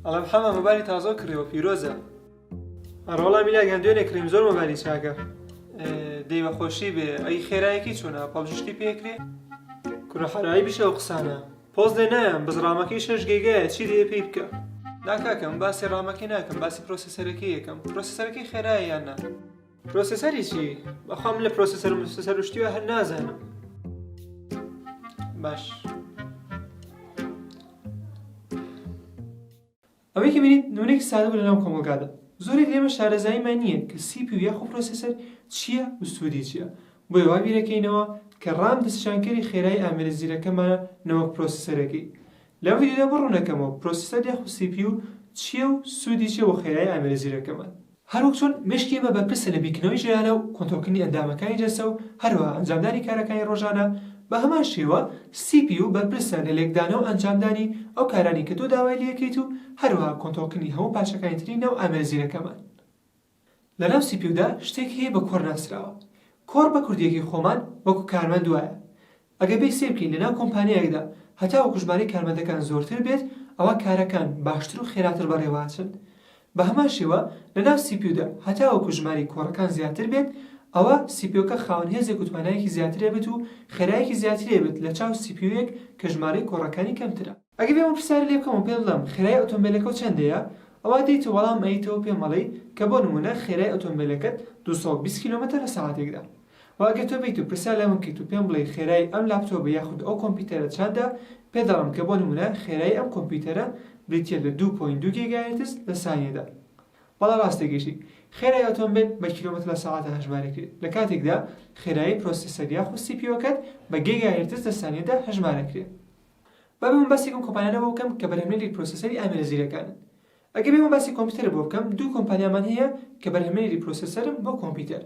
ئەڵێم حەمە مۆبایلی تازەو کڕیوە پیرۆزە. ئەڕۆڵا میلا گیان دوێنێ کڕیم زۆر مۆبایلی چاکە. دەی بەخۆشی بێ ئەی خێرایەکی چۆنە PUBG شتی پێکرێ؟ کورە حەرایی بیشە ئەو قسانە. پۆز لێ نایەم بەس ڕامەکەی شەش گێگایە چی دەیە پێی بکە. نا کاکە من باسی ڕامەکەی ناکەم باسی processor ەکەی یەکەم processor ەکەی خێرایە یان نا؟ processor ی چی؟ بەخوا من لە processor و مسەسەر و شتی وا هەر نازانم. باش. ئەوەی کە بینیت نمونەیەکی سادە بوو لەناو کۆمەڵگادا. زۆرێک لە ئێمە شارەزاییمان نییە کە CPU یاخۆ processor چییە و سوودی چییە. بۆیە وا بیرەکەینەوە کە ڕام دەستنیشانکەری خێرایی ئامێرە زیرەکەمانە نەوەک processor ەکەی. لەم ڤیدیۆدا بۆ ڕوونەکەمەوە processor یاخود CPU چییە و سوودی چییە بۆ خێرایی ئامێرە زیرەکەمان. هەروەک چۆن مێشکی ئێمە بەرپرسە لە بیرکردنەوەی ژیرانە و کۆنترۆڵکردنی ئەندامەکانی جەستە و هەروەها ئەنجامدانی کارەکانی ڕۆژانە، بە هەمان شێوە CPU بەرپرسە لە لێکدانەوە و ئەنجامدانی ئەو کارانەی کە تۆ داوای لێکەیت و هەروەها کۆنترۆڵکردنی هەموو پارچەکانی تری ناو ئامێرە زیرەکەمان. لەناو CPU دا شتێک هەیە بە core ناسراوە. core بە کوردییەکەی خۆمان وەکو کارمەند وایە. ئەگەر بێی سەیر بکەین لەناو کۆمپانیایەکدا هەتاوەکو ژمارەی کارمەندەکان زۆرتر بێت ئەوا کارەکان باشتر و خێراتر بەڕێوەئەچن. بەهەمان شێوە لەناو CPU دا هەتاوەکو ژمارەی core ەکان زیاتر بێت ئەوا CPU ەکە خاوەن هێزێک و توانایەکی زیاتر ئەبێت و خێرایەکی زیاتری ئەبێت لەچاو CPU یەک کە ژمارەی core ەکانی کەمترە. ئەگەر بێم و پرسیارت لێ بکەم و پێت بڵێم خێرای ئۆتۆمبێلەکەو چەندەیە ئەوا دێیت و وەڵامم ئەیتەوە و پێم ئەڵێی کە بۆ نموونە خێرای ئۆتۆمبێلەکەت 220 کیلۆمەتر لە سەعاتێکدا. وە ئەگەر تۆ بێیت و پرسیار لە من بکەیت و پێم بڵێی خێرایی ئەم لاپتۆپە یاخود ئەو کۆمپیوتەرە چەندە، پێت دەڵێم کە بۆ نموونە خێرایی ئەم کۆمپیوتەرە بریتییە لە 2.2 گێگاهێرتز لە سانیەدا. بەڵێ ڕاست تێگەیشتی. خێرایی ئۆتۆمبێل بە کیلۆمەتر لە سەعاتە هەژمارەکرێت، لە کاتێکدا خێرایی processor یاخود CPU ەکەت بە گێگاهێرتز لە سانیەدا هەژمارەکرێت. با بێم و باسی ئەم کۆمپانیانە بۆ بکەم کە بەرهەمهێنەری processor ی ئامێرە زیرەکانن. ئەگەر بێم و باسی کۆمپیوتەرت بۆ بکەم، دوو کۆمپانیامان هەیە کە بەرهەمهێنەری processor ن بۆ کۆمپیوتەر.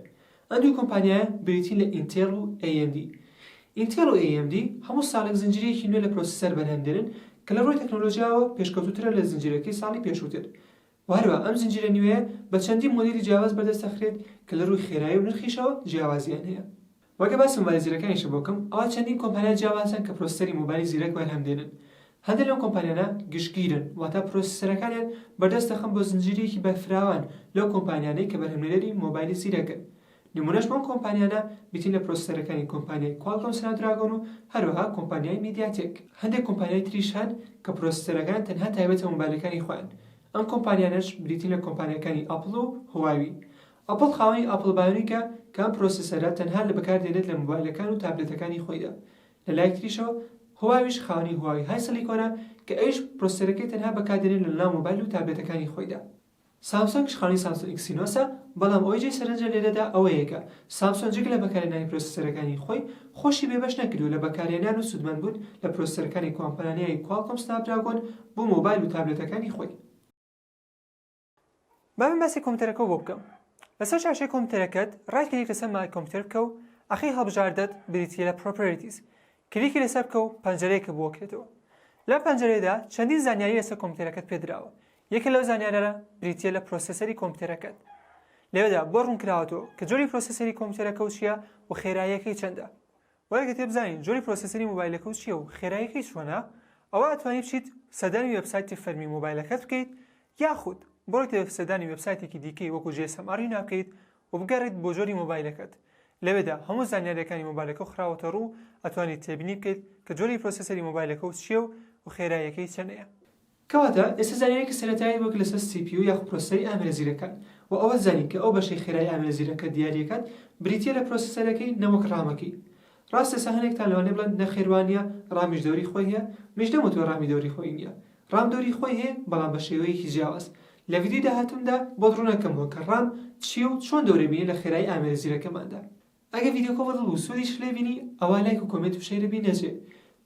ئەم دوو کۆمپانیایە بریتین لە ئینتێڵ و AMD. ئینتێڵ و AMD هەموو ساڵێک زنجیرەیەکی نوێ لە processor بەرهەم دێنن کە لە ڕووی تەکنۆلۆژیاوە پێشکەوتووترە لە زنجیرەکەی ساڵی پێشووتر. وە هەروەها ئەم زنجیرە نوێیە بە چەندین مۆدێلی جیاواز بەردەست دەخرێت کە لە ڕووی خێرایی و نرخیشەوە جیاوازییان هەیە. وە گەر باسی مۆبایلە زیرەکانیشت بۆ بکەم ئەوا چەندین کۆمپانیای جیاواز هەن کە processor ی مۆبایلی زیرەک بەرهەم دێنن. هەندێک لەم کۆمپانیانە گشتگیرن، واتە processor ەکانیان بەردەست دەخەن بۆ زنجیرەیەکی بەرفراوان لەو کۆمپانیانەی کە بەرهەمهێنەری مۆبایلی زیرەکن. نموونەش بۆم کۆمپانیانە بریتین لە processor ەکانی کۆمپانیای کوالکۆم سناپدراگۆن و هەروەها کۆمپانیای میدیاتێک. هەندێک کۆمپانیای تریش هەن کە processor ەکان تەنها تایبەتە بە مۆبایلەکانی خۆیان. ئەم کۆمپانیانەش بریتین لە کۆمپانیاکانی ئەپڵ و هواوی. ئەپڵ خاوەنی ئەپڵ Bionic ە کە ئەم processor ە تەنها لە بەکاردێنێت لە مۆبایلەکان و تابلێتەکانی خۆیدا. لە لایەک تریشەوە هواویش خاوەنی هواوی HiSilicon ە کە ئەویش processor ەکەی تەنها بەکاردێنێت لە ناو مۆبایل و تابلێتەکانی خۆیدا. سامسۆنگیش خاوەنی سامسۆنگ Exynos ە، بەڵام ئەوەی جێی سەرنجە لێرەدا ئەوەیە کە سامسۆنگ جگە لە بەکارهێنانی processor ەکانی خۆی، خۆشی بێبەش نەکردووە لە بەکارهێنان و سوودمەندبوون لە processor ەکانی کۆمپانیای کوالکۆم سناپدراگۆن بۆ مۆبایل و تابلێتەکانی خۆی. با من باسی کۆمپیوتەرەکەو بۆ بکەم. لەسەر شاشەی کۆمپیوتەرەکەت right click لەسەر My Computer بکە و ئەخەی هەڵبژاردەت بریتییە لە Properties کلیکی لەسەر بکە و پەنجەرەیەکت بۆ کرێتەوە. لەم پەنجەرەیەدا چەندین زانیاری لەسەر کۆمپیوتەرەکەت پێدراوە. یەکێک لەو زانیارانە بریتییە لە processor ی کۆمپیوتەرەکەت. لێرەدا بۆ ڕوونکراوەتەوە کە جۆری processor ی کۆمپیوتەرەکەو چییە و خێراییەکەی چەندە. وە ئەگەر تێ بزانین جۆری processor ی مۆبایلەکەو چییە و خێراییەکەی چۆنە، ئەوا ئەتوانی بچیت سەردانی وێبسایتی فەرمی مۆبایلەکەت بکەیت یاخود بڕۆیتە سەردانی وێبسایتێکی دیکەی وەکو GSM Arena بکەیت و بگەڕێیت بۆ جۆری مۆبایلەکەت لەوێدا هەموو زانیاریەکانی مۆبایلەکەو خراوەتە ڕوو ئەتوانیت تێبینی بکەیت کە جۆری processor ی مۆبایلەکەو چییە و خێراییەکەی چەندەیە. کەواتە ئێستا زانیاریەکی سەرەتایی وەک لەسەر CPU یاخود processor ی ئامێرە زیرەکان و ئەوەت زانی کە ئەو بەشەی خێرایی ئامێرە زیرەکە دیاریەکات بریتیە لە processor ەکەی نەوەک ڕامەکەی. ڕاستە ئێستا هەنێکتان لەوانەیە بڵێن نەخێر وانیە ڕامیش دەوری خۆی هەیە منیش نەموتوە ڕامی دەوری خۆی نیە ڕام دەوری خۆی هەیە بەڵام بە شێوەیەکی جیاواز لە ڤیدیۆی داهاتوومدا بۆت ڕوونەکەمەوە کە ڕام چیە و چۆن دەورەبینێ لە خێرایی ئامێرە زیرەکەماندا. ئەگەر ڤیدیۆکە بەدڵ بوو سوودیشت لێ بینی ئەوا لایک و comment و share لەبیر نەچێ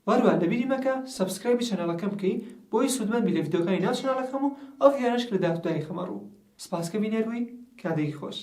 وەهەروەها لەبیری مەکە subscribe ی channel ەکەم بکەی بۆی سوودمەند بی لە ڤیدیۆکانی ناو channel ەکەم و ئەو ڤیدیۆیانەش کە لە داهاتوودا ئەیخەمە ڕوو سپاس کە بینەر بووی کاتێکی خۆش.